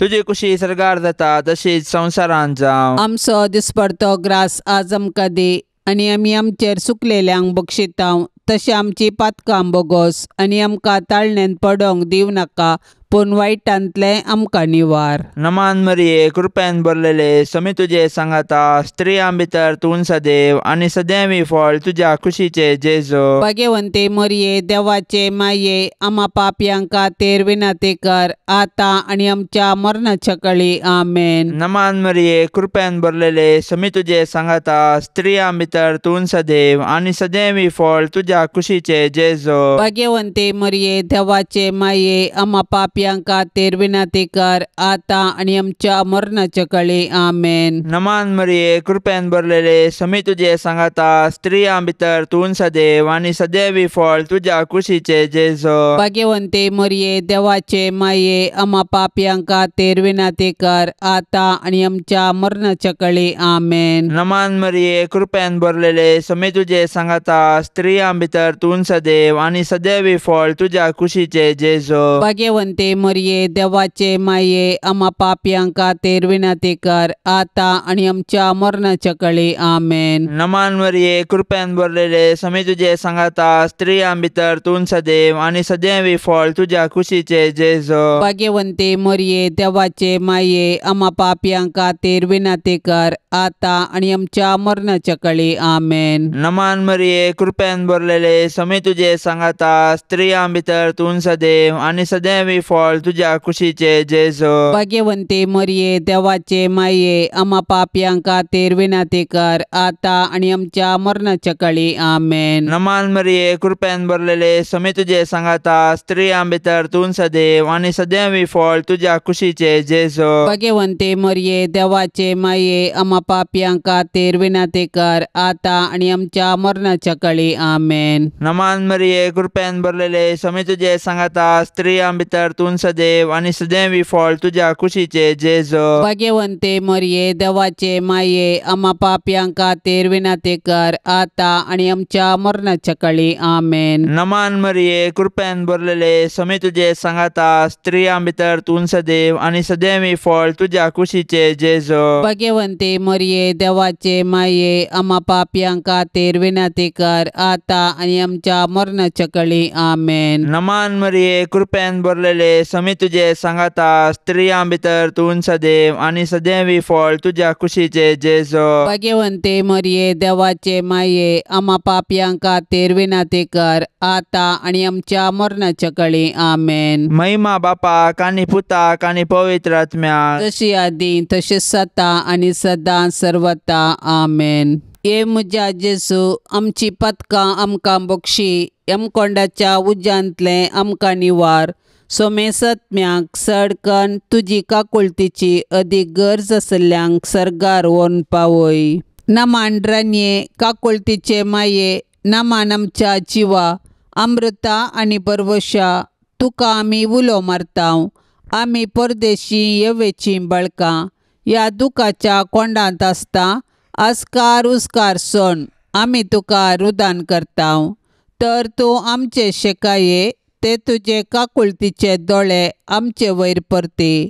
तुजी कुशी सर्गार जाता तशीच संवसारांत जावं. आमचो दिसपडतो ग्रास आज आमकां दी आनी आमी आमचेर सुकलेल्यांक बक्षितांव तशें आमची पातकां बोगोस आनी आमकां ताळण्यांत पडोंक दिवं नाका, पूण वायटांतलें आमकां निवार. नमान मरिये, कृपेन भरलेले, समी तुजे सांगाता, स्त्रियां भितर तूं सदैव आनी सदैवी फळ तुज्या कुशीचे जेजू. भाग्यवंते मरिये, देवाचे माये, आमा पापयांक खातीर विनंती कर आतां आनी आमच्या मरणाच्या कळी. आमेन. नमान मरिये, कृपेन भरलेले, समी तुजे सांगाता, स्त्रियां भितर तूं सदैव आनी सदैवी फळ तुज्या कुशीचे जेजू. भाग्यवंते मरिये, देवाचे माये, आमा पापयांक खातीर विनंती कर आतां आनी आमच्या मरणाच्या कळी. आमेन. नमान मरिये, कृपेन भरलेले, समी तुजे सांगाता, स्त्रियां भितर तूं सदैव आनी सदैवी फळ तुज्या कुशीचे जेजू. भाग्यवंते मरिये, देवाचे माये, आमा पापयांक खातीर विनंती कर आतां आनी आमच्या मरणाच्या कळी. आमेन. नमान मरिये, कृपेन भरलेले, समी तुजे सांगाता, स्त्रियां भितर तूं सदैव आनी सदैवी फळ तुज्या कुशीचे जेजू. भाग्यवंते मरिये, देवाचे माये, आमा पापयांक खातीर विनंती कर आतां आनी आमच्या मरणाच्या कळी. आमेन. नमान मरिये, कृपेन भरलेले, समी तुजे सांगाता, स्त्रियां भितर तूं सदैव आनी सदैवी फळ तुज्या कुशीचे जेजू. भाग्यवंते मरिये, देवाचे माये, आमा पापयांक खातीर विनंती कर आतां आनी आमच्या मरणाच्या कळी. आमेन. नमान मरिये, कृपेन भरलेले, समी तुजे सांगाता, स्त्रियां भितर तूं सदैव आनी सदैवी फळ तुज्या कुशीचे जेजू. भाग्यवंते मरिये, देवाचे माये, आमा पापयांक खातीर विनंती कर आतां आनी आमच्या मरणाच्या कळी. आमेन. नमान मरिये, कृपेन भरलेले, समी तुजे सांगाता, स्त्रियां भितर तूं सदैव आनी सदैवी फळ तुज्या कुशीचे जेजू. भाग्यवंते मरिये, देवाचे माये, आमा पापयांक खातीर विनंती कर आतां आनी आमच्या मरणाच्या कळी. आमेन. नमान मरिये, कृपेन भरलेले, समी तुजे सांगाता, स्त्रियां भितर तूं सदैव आनी सदैवी फळ तुज्या कुशीचे जेजू. भाग्यवंते मरिये, देवाचे माये, आमा पापयांक खातीर विनंती कर आतां आनी आमच्या मरणाच्या कळी. आमेन. नमान मरिये, कृपेन भरलेले, समी तुजे सांगाता, स्त्रियां भितर तूं सदैव आनी सदैवी फळ तुज्या कुशीचे जेजू. भाग्यवंते मरिये, देवाचे माये, आमा पापयांक खातीर विनंती कर आतां आनी आमच्या मरणाच्या कळी. आमेन. नमान मरिये, कृपेन भरलेले, समी तुजे सांगाता, स्त्रियां भितर तूं सदैव आनी सदैवी फळ तुज्या कुशीचे जेजू. भाग्यवंते मरिये, देवाचे माये, आमा पापयांक खातीर विनंती कर आतां आनी आमच्या मरणाच्या कळी. आमेन. महिमा बापाक आनी पुताक आनी पवित्र आत्म्याक, जशी आदी तशीच सता आनी सदां सर्वता. आमेन. हे म्हज्या जेजू, आमची पदकां आमकां बक्षी, यमकोंडाच्या उज्यांतलें आमकां निवार. सोमेसत्म्याक सडकन तुजी काकुळतीची अदीक गरज आसल्ल्यांक सर्गार व्हरून पावय. नमान रानये, काकुळतीचे माये, नमान आमच्या जिवा, अमृता आनी परवशा, तुका आमी उलो मारतांव. आमी परदेशी येवेचीं बळकां ह्या दुखाच्या कोंडांत आसता आस्कार उस्कार सण आमी तुका रुदान करतांव. तर तूं आमचे शेकाये ते तुजे काकुळतीचे दोळे आमचे वयर परती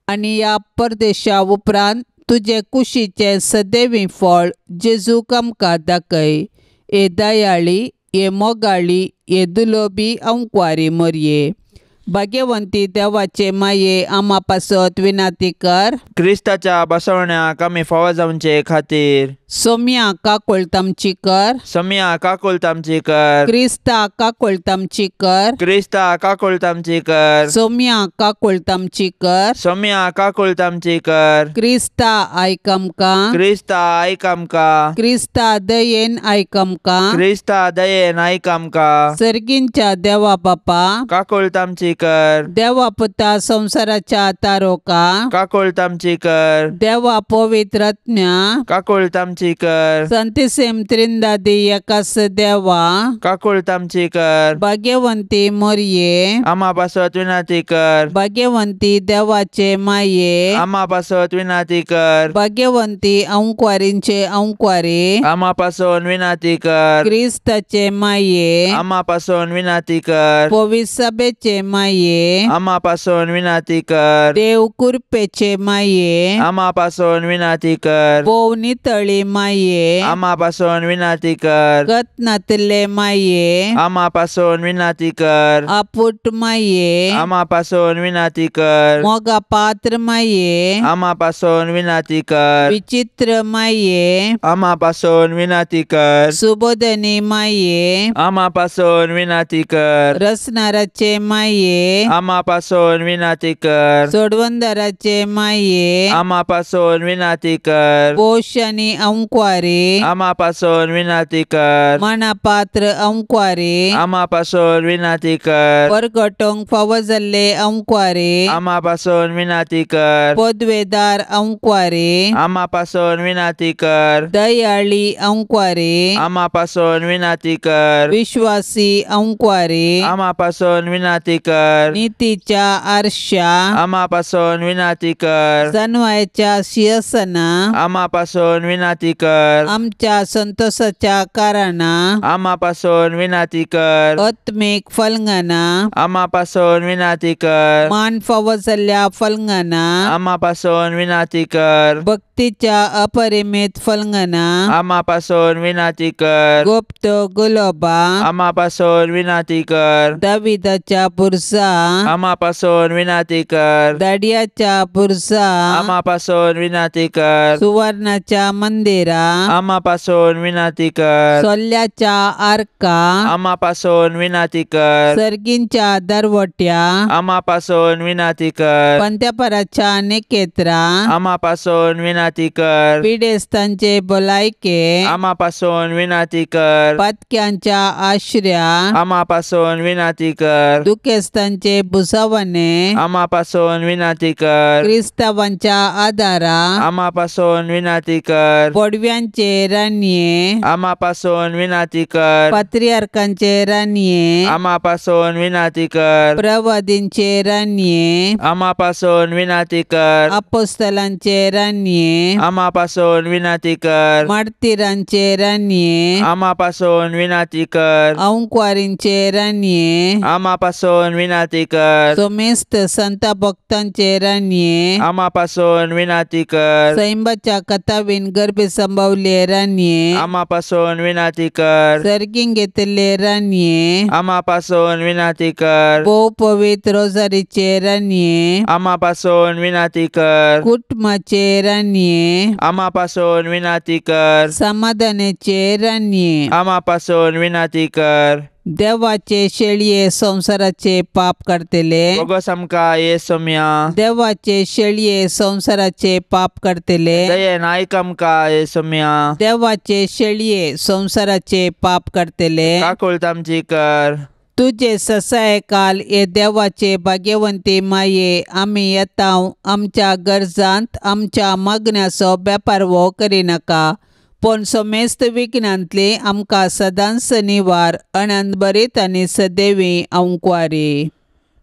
आनी ह्या परदेशा उपरांत तुजे कुशीचें सदैवी फळ जेजूक आमकां दाखय. हे दयाळी, हे मोगाळी, हे दुलोबी अंकवारी मरये, भाग्यवंती देवाचे माये आमा पासत विनाती कर। क्रिस्ताच्या बसवण्याक आमी फावो जावचे खातीर सोम्या काकुळतामची कर। सोम्या काकुळतामची कर। क्रिस्ता काकुळतामची कर। क्रिस्ता काकुळतामची कर। सोम्या काकुळतामची कर। सोम्या काकुळतामची कर। क्रिस्ता आयक आमकां। क्रिस्ता आयक आमकां। क्रिस्ता दयेन आयक आमकां। क्रिस्ता दयेन आयक आमकां। सर्गींच्या देवा बापा काकुळतामची कर। देवा पुता संवसाराच्या तारोका काकुळतामची कर। देवा पवित्र आत्म्या काकुळतामची कर। संतिसेम त्रिंदादी एकास देवा काकुळतामची कर। भाग्यवंती मोरये आमा पासत विनाती कर। भाग्यवंती देवाचे माये आमा पासत विनाती कर। भाग्यवंती अंकवारींचे अंकवारी आमा पासून विनाती कर। क्रिस्ताचे माये आमा पासून विनाती कर। पवित्र सभेचे माये आमा पासून विनाती कर। देव कृपेचे माये आमा पासून विनाती कर। भोव नितळी माये आमा पासून विनाती कर। गतनातले माये आमा पासून विनाती कर। आपुट माये आमा पासून विनाती कर। मोगा पात्र माये आमा पासून विनाती कर। विचित्र माये आमा पासून विनाती कर। सुबोधनी माये आमा पासून विनाती कर। रसनाराचे माये आमा पासून विनाती कर। सोडवंदराचे माये आमा पासून विनाती कर। पोषणी अंकवारी आमा पासून विनाती कर। मनापात्र अंकवारी आमा पासून विनाती कर। परगटोंक फावो जाल्ले अंकवारी आमा पासून विनाती कर। पदवेदार अंकवारी आमा पासून विनाती कर। दयाळी अंकवारी आमा पासून विनाती कर। विश्वासी अंकवारी आमा पासून विनाती कर। नीतीच्या आरशा आमा पासून विनाती कर। जनवायच्या शिरसना आमा पासून विनाती कर। आमच्या संतोषाच्या कारणा आमा पासून विनाती कर। आत्मिक फलंगना आमा पासून विनाती कर। मान फावो जाल्ल्या फलंगना आमा पासून विनाती कर। भक्तीच्या अपरिमित फलंगना आमा पासून विनाती कर। गुप्त गुलोबा आमा पासून विनाती कर। दाविदाच्या बुरसा आमा पासून विनाती कर। दाडियाच्या बुरसा आमा पासून विनाती कर। सुवर्णाच्या मंदिरा आमा पासून विनाती कर। सोल्याच्या आर्का आमा पासून विनाती कर। सर्गींच्या दरवट्या आमा पासून विनाती कर। पंत्यापराच्या निकेत्रा आमा पासून विनाती कर। पिडेस्तांचे भलायके आमा पासून विनाती कर। पातक्यांच्या आश्र्या आमा पासून विनाती कर। दुखेस्तांचे भुसावणे आमा पासून विनाती कर। क्रिस्तावांच्या आदारा आमा पासून विनाती कर। पडव्यांचे रानये आमा पासून विनाती कर। पात्रियार्कांचे रानये आमा पासून विनाती कर। प्रवादींचे रानये आमा पासून विनाती कर। अपोस्तलांचे रानये आमा पासून विनाती कर। मार्तीरांचे रानये आमा पासून विनाती कर। अंकवारींचे रानये आमा पासून विनाती कर। सोमेस्त संत भक्तांचे रानये आमा पासून विनाती कर। सैंबाच्या कथावीन गर्भे संभवले रानये आमा पासून विनाती कर। सर्गीं घेतिल्ले रानये आमा पासून विनाती कर। भोव पवित्र रोजारीचे रानये आमा पासून विनाती कर। कुटुंबाचे रानये आमा पासून विनाती कर। समाधानाचे रानये आमा पासून विनाती कर। देवाचे शेळये संवसाराचे पाप काडटले बोगस आमकां ये सोम्या। देवाचे शेळये संवसाराचे पाप काडटले दयेन आयक आमकां ये सोम्या। देवाचे शेळये संवसाराचे पाप काडटले काकुळट आमची कर। तुजे ससाय काल हे देवाचे भाग्यवंती माये आमी येता आमच्या गरजांत आमच्या मागण्याचो बेपारवो करिनाका पूण समेस्त विघ्नांतली आमकां सदांच निवार अनंत बरीत आनी सदैवी अंकवारी।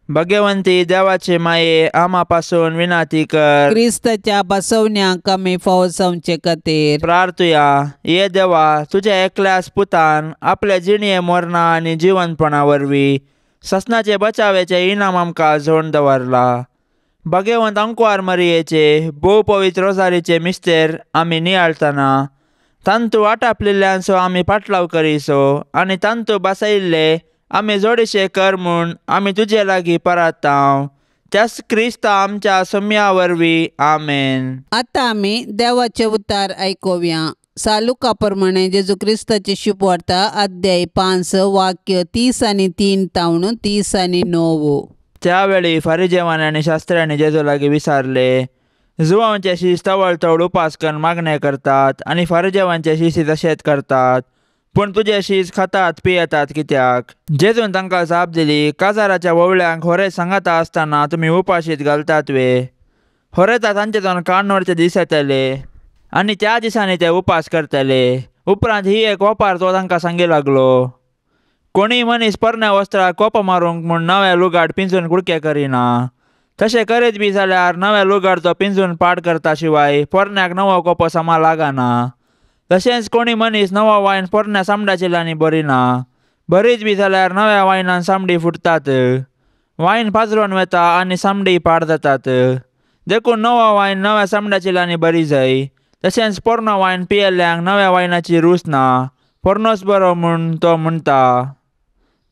भगवंती देवाचे माये आमा पासून विनाती कर। क्रिस्ताच्या बसवण्याक आमी फावो जावचे खातीर प्रार्थुया। ये देवा, तुज्या एकल्याच पुतान आपल्या जिणये मरणा आनी जिवनपणा वरवीं ससनाचे बचावेचे इनाम आमकां जोड दवरला। भगवंत अंकवार मरियेचे भोव पवित्र रोजारीचे मिस्तेर आमी नियाळतना तांतू आटापलेल्यांचो आमी पाटलाव करीसो आनी तांतू बसयिल्ले आमी जोडीशे कर म्हूण आमी तुजे लागीं परातांव त्याच क्रिस्ता आमच्या सम्या वरवीं आमेन. आतां आमी देवाचे उतार आयकुया. सालुका प्रमाणे जेजू क्रिस्ताची शुभवार्ता अध्याय 5 वाक्य 33 तावन 39. त्यावेळी फारिजेवांनी आनी शास्त्र्यांनी जेजू लागीं विचारले, जुवांचे शीस तवळ तवळ उपास करून मागणें करतात आनी फारिजेवांचे शीस तशेंच करतात, पूण तुजे शीस खातात पियेतात कित्याक? जेजून तांकां जाप दिली, काजाराच्या वोवळ्यांक होरे सांगाता आसतना तुमी उपाशीत घालतात वे? होरेता तांचे जावन कान व्हरचे दीस येतले आनी त्या दिसांनी ते उपास करतले. उपरांत ही एक ओपार तो तांकां सांगी लागलो, कोणीय मनीस पोरण्या वस्त्राक कोपो मारूंक म्हूण नवें लुगाट पिंजून कुडके करिना. तशें करीत बी जाल्यार नवें लुगाट तो पिंजून पाड करता शिवाय पोरण्याक नवो कोपो समा लागना. तशेंच कोणी मनीस नवो वायन पोरण्या सामड्या चिलांनी भरिना. बरीच बी जाल्यार नव्या वायनान सामडी फुटतात, वायन पाजरोन वता आनी सामडी पाड जातात. देखून नवो वायन नव्या सामड्या चिलांनी बरी जाय. तशेंच पोरणो वायन पियेल्ल्यांक नव्या वायनाची रूच ना, पोरणोच बरो म्हूण तो म्हणटा.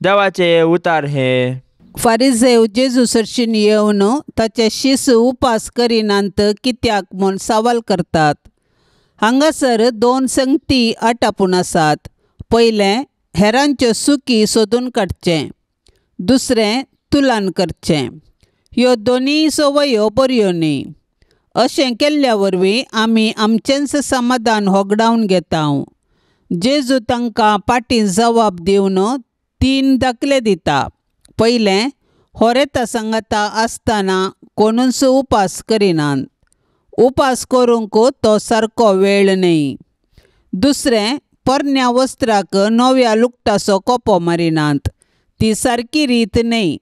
देवाचे उतार हे. फारिजेव जेजू सरशीन येवन ताचे शीस उपास करिनात कित्याक म्हूण सवाल करतात. हांगासर 2 संगती आटापून आसात. पयलें, हेरांच्यो सुकी सोदून काडचें. दुसरें, तुलन करचें. ह्यो दोनूय संवयो बऱ्यो न्ही. अशें केल्ल्या वरवीं आमी आमचेंच समाधान होगडावन घेता. जेजू तांकां फाटीं जबाब दिवन 3 दाखले दिता. पयलें, होरेता सांगाता आसतना कोणूच उपास करिनात. उपास करूंक तो सारको वेळ न्हय. दुसरें, पोरण्या वस्त्राक नव्या लुगटाचो कोपो मारिनात, ती सारकी रीत न्हय.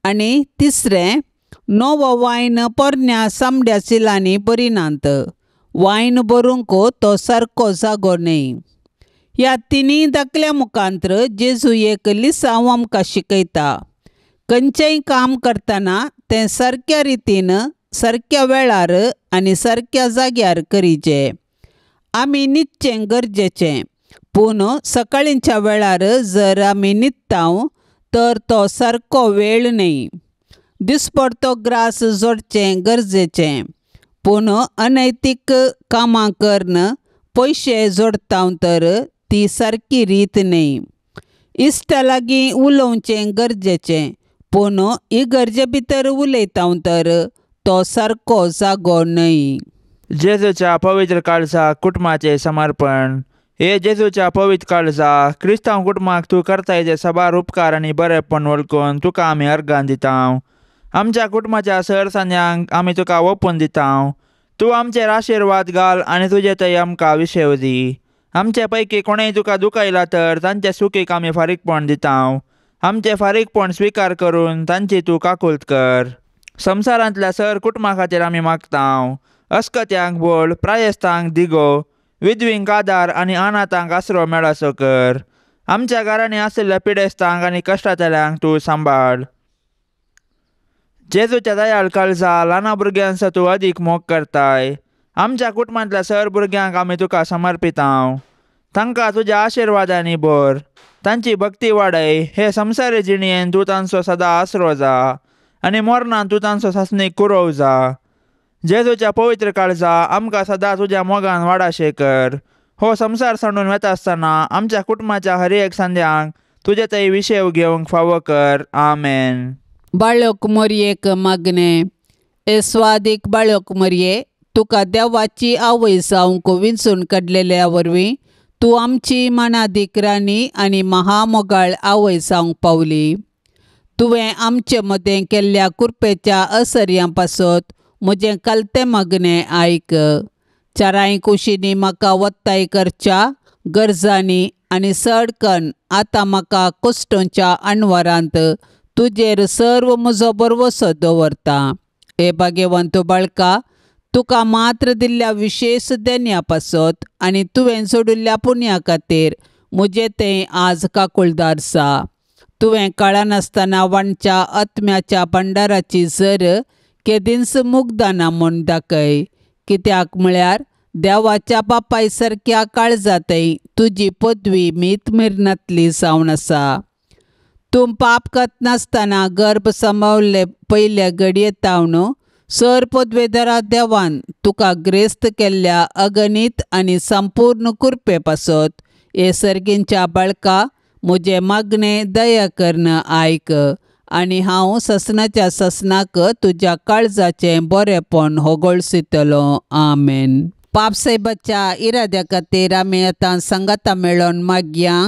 आनी तिसरें, नवो वायन पोरण्या सामड्या चिलांनी भरिनात, वायन भरूंक तो सारको जागो न्हय. ह्या तिनूय दाखल्या मुखांत्र जेजू एक लिसांव आमकां शिकयता. खंयचेंय काम करतना तें सारक्या रितीन, सारक्या वेळार आनी सारक्या जाग्यार करीचें. आमी न्हिदचें गरजेचें, पूण सकाळींच्या वेळार जर आमी न्हिदता तर तो सारको वेळ न्हय. दिसपडतो ग्रास जोडचें गरजेचें, पूण अनैतीक कामां करून पयशे जोडता तर ती सारकी रीत न्हय. इश्टा लागीं उलोवचें गरजेचें, पूण इगर्जे भितर उलयता तर तो सारको जागो न्हय. जेजूच्या पवित्र काळजा कुटुंबाचें समर्पण. हे जेजूच्या पवित्र काळजा, क्रिस्तांव कुटुंबाक तूं करताय ते साबार उपकार आनी बरेपण वळखून तुका आमी अर्गां दिता. आमच्या कुटुंबाच्या सरसान्यांक आमी तुका ओपून दिता. तूं आमचेर आशिर्वाद घाल आनी तुजे थंय आमकां विशेव दी. आमचे पैकी कोणेय तुका दुखयला तर तांचे सुखीक आमी फारीकपण दिता. आमचें फारीकपण स्विकार करून तांची तूं काकुळट कर. संवसारांतल्या सर कुटुंबा खातीर आमी मागता. अस्कत्यांक बोल, प्रायस्तांक दिगो, विधवींक आदार आनी अनाथांक आसरो मेळसो कर. आमच्या घरांनी आशिल्ल्या पिडेस्तांक आनी कश्टांतल्यांक तूं सांबाळ. जेजूच्या दयाळ काळजा, ल्हाना भुरग्यांचो तूं अदीक मोग करताय. आमच्या कुटुंबांतल्या सर भुरग्यांक आमी तुका समर्पितांव. तांकां तुज्या आशिर्वादांनी भर, तांची भक्ती वाडय. हे संवसारी जिणेन तूं तांचो सदां आसरो जा आनी मरणान तूं तांचो सासणीक कुरोव जा. जेजूच्या पवित्र काळजा, आमकां सदां तुज्या मोगान वाडाशें कर. हो संवसार सांडून वता आसतना आमच्या कुटुंबाच्या हर एक संद्यांक तुजे थंय विशेव घेवंक फावो कर. आमेन. बाळक मोरयेक मागणें. हे स्वादीक बाळक मोरये, तुका देवाची आवय जावंक विंचून काडलेल्या वरवीं तूं आमची मनादीक राणी आनी महामोगाळ आवय जावंक पावली. तुवें आमचे मदें केल्ल्या कृपेच्या असर्यां पासत म्हजें कलतें मागणें आयक. चारांय कुशींनी म्हाका वत्ताय करच्या गरजांनी आनी सडकन आतां म्हाका कुश्टोंच्या अणवारांत तुजेर सर्व म्हजो भरवसो दवरता. हे भाग्यवंत बाळका, तुका मात्र दिल्ल्या विशेश देण्या पासत आनी तुवें सोडिल्ल्या पुण्या खातीर म्हजें तें आज काकुळदार सा. तुवें कळनासतना वांटच्या आत्म्याच्या भंडाराची जर केदींच मुग्दाना म्हूण दाखय. कित्याक म्हळ्यार देवाच्या बापाय सारक्या काळजांतय तुजी पदवी मीत मिरनातली जावन आसा. तूं पाप करनासतना गर्भ सांबावल्ले पयल्या घडये तावन सर पदवेदारा देवान तुका ग्रेस्त केल्ल्या अगणीत आनी संपूर्ण कृपे पासत हे सर्गींच्या बाळका म्हजें मागणें दया करून आयक आनी हांव ससनाच्या ससनाक तुज्या काळजाचें बरेंपण होगळसितलो. आमेन. पापसाहेबाच्या इराद्या खातीर आमी आतां सांगाता मेळोन मागया.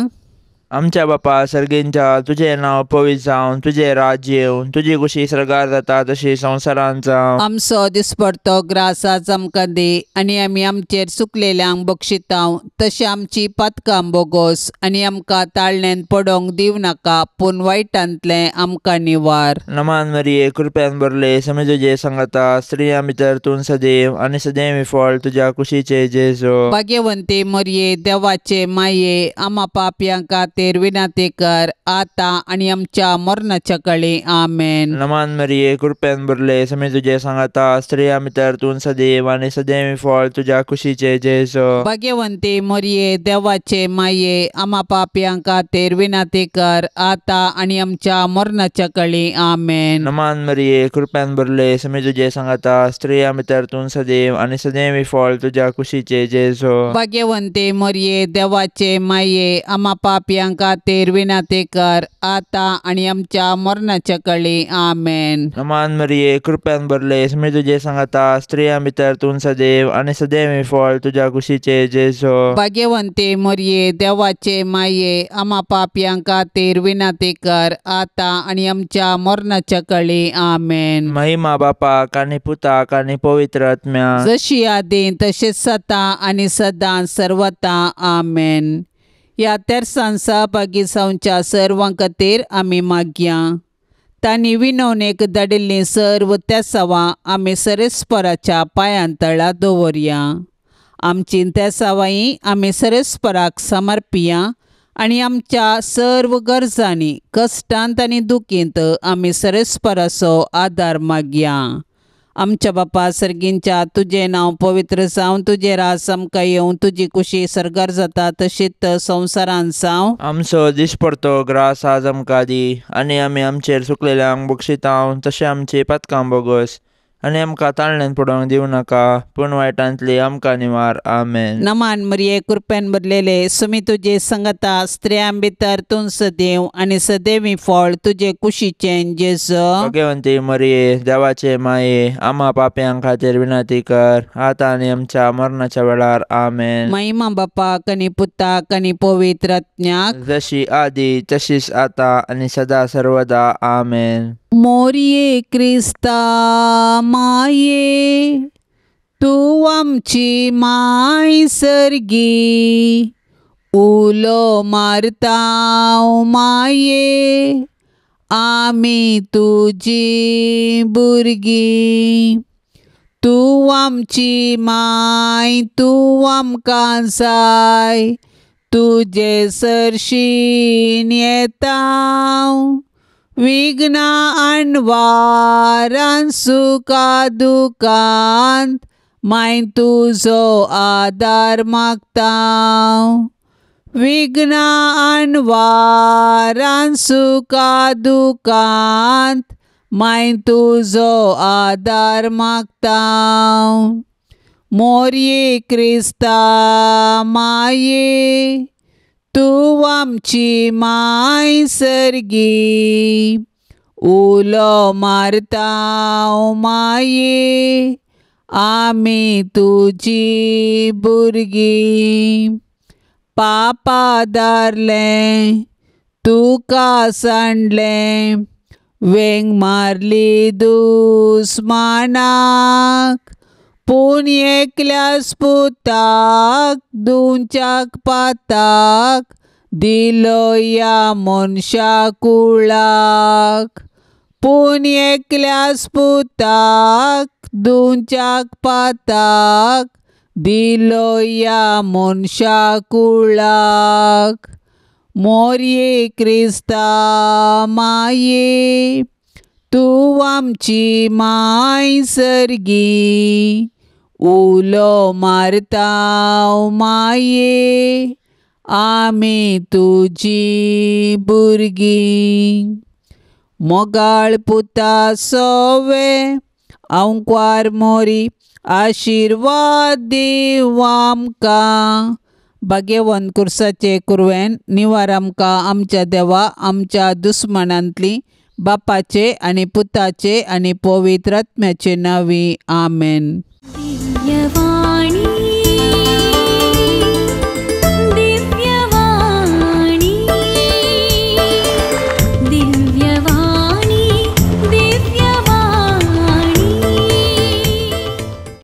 आमच्या बापा सर्गींच्या तुजें नांव पवित्र जावं, तुजें राज्य येवं, तुजी खुशी सर्गार जाता तशी संवसारांत जावं. आमचो दिसपडतो ग्रास आज आमकां दी आनी आमी आमचेर चुकलेल्यांक बक्षितांव तशें आमची पातकां बोगोस आनी आमकां ताळण्यान पडोंक दिवं नाका पूण वायटांतलें आमकां निवार. नमान मरिये कृपेन भरले समी तुजे सांगाता, स्त्रियां भितर तूं सदैव आनी सदैव फळ तुज्या कुशीचे जेजू. भाग्यवंती मरिये देवाचे माये आमा पापयां खातीर विनंती कर आतां आनी आमच्या मरणाच्या काळी. आमेन. नमान मरिये कृपेन भरले समी तुजे सांगाता, स्त्रियां भितर तूं सदैव आनी सदैव फळ तुज्या कुशीचे जेजू. भाग्यवंती मरिये देवाचे माये आमा पापयां खातीर विनंती कर आतां आनी आमच्या मरणाच्या काळी. आमेन. नमान मरिये कृपेन भरले समी तुजे सांगाता, स्त्रियां भितर तूं सदैव आनी सदैव फळ तुज्या कुशीचे जेजू. भाग्यवंती मरिये देवाचे माये आमा पापयां खातीर विनंती कर आतां आनी आमच्या मरणाच्या काळी. आमेन. नमान मरिये कृपेन भरले समी तुजे सांगाता, स्त्रियां भितर तूं सदैव आनी सदैव फळ तुज्या कुशीचे जेजू. भाग्यवंती मरिये देवाचे माये आमा पापयां खातीर विनंती कर आतां आनी आमच्या मरणाच्या काळी. आमेन. महिमा बापाक आनी पुताक आनी पवित्र आत्म्याक, जशी आदीं तशीच सदां आनी सदां सर्वता. आमेन. ह्या तेरसान सहभागी जावच्या सर्वां खातीर आमी मागया. तांणी विनवणेक धाडिल्लीं सर्व तेसावां आमी सरेस्पराच्या पांयां तळा दवरया. आमची तेसावांय आमी सरेस्पराक समर्पिया आनी आमच्या सर्व गरजांनी कश्टांत आनी दुखींत आमी सरेस्पराचो आदार मागया. आमच्या बापा सर्गींच्या तुजें नांव पवित्र जावं, तुजें राज आमकां येवं, तुजी खुशी सर्गार जाता तशीच संवसारांत जावं. आमचो दिसपडतो ग्रास आज आमकां दी आनी आमी आमचेर चुकलेल्यांक बक्षितांव तशें आमची पातकां बोगस आनी आमकां ताळण्यान पडोवंक दिवं नाका पूण वायटांतली आमकां निवार. आमेन. नमान मरिये कृपेन भरलेले सुमी तुजे संगता, स्त्रियां भितर तूं सदैव आनी सदैवी फळ तुजे कुशीचें जेजू. भाग्यवंती मरिये देवाचे माये आमा पापयां खातीर विनंती कर आतां आनी आमच्या मरणाच्या वेळार. आमेन. महिमा बापाक आनी पुताक आनी पवित्र आत्म्याक, जशी आदी तशीच आतां आनी सदा सर्वदा. आमेन. मोरये क्रिस्ता माये तूं आमची माय सर्गी, उलो मारता माये आमी तुजी भुरगीं. तूं आमची माय तूं आमकां जाय, तुजे सरशीन येता विघ्नां अणवारान सुखा दुखांत माय तुजो आदार मागता. विघ्नां अणवारान सुखा दुखांत माय तुजो आदार मागता. मोरये क्रिस्ता माये तूं आमची माय सर्गी, उलो मारता माये आमी तुजी भुरगीं. पापा दारलें तुका सांडलें, वेंग मारली दुस्मानाक, पूण एकल्याच पुताक दिवच्याक पाताक दिलो ह्या मनशा कुळाक. पूण एकल्याच पुताक दिवच्याक पाताक दिलो ह्या मनशा कुळाक. मोरये क्रिस्ता माये तूं आमची माय सर्गी, उलो मारता माये आमी तुजी भुरगीं. मोगाळ पुता सोवे आंकवार मोरी आशिर्वाद दीव आमकां. भाग्यवंत कुर्साचे कुरवेन निवार आमकां आमच्या देवा आमच्या दुस्मानांतली बापाचे आनी पुताचे आनी पवित्र आत्म्याचे नांवी आमेन. दिव्य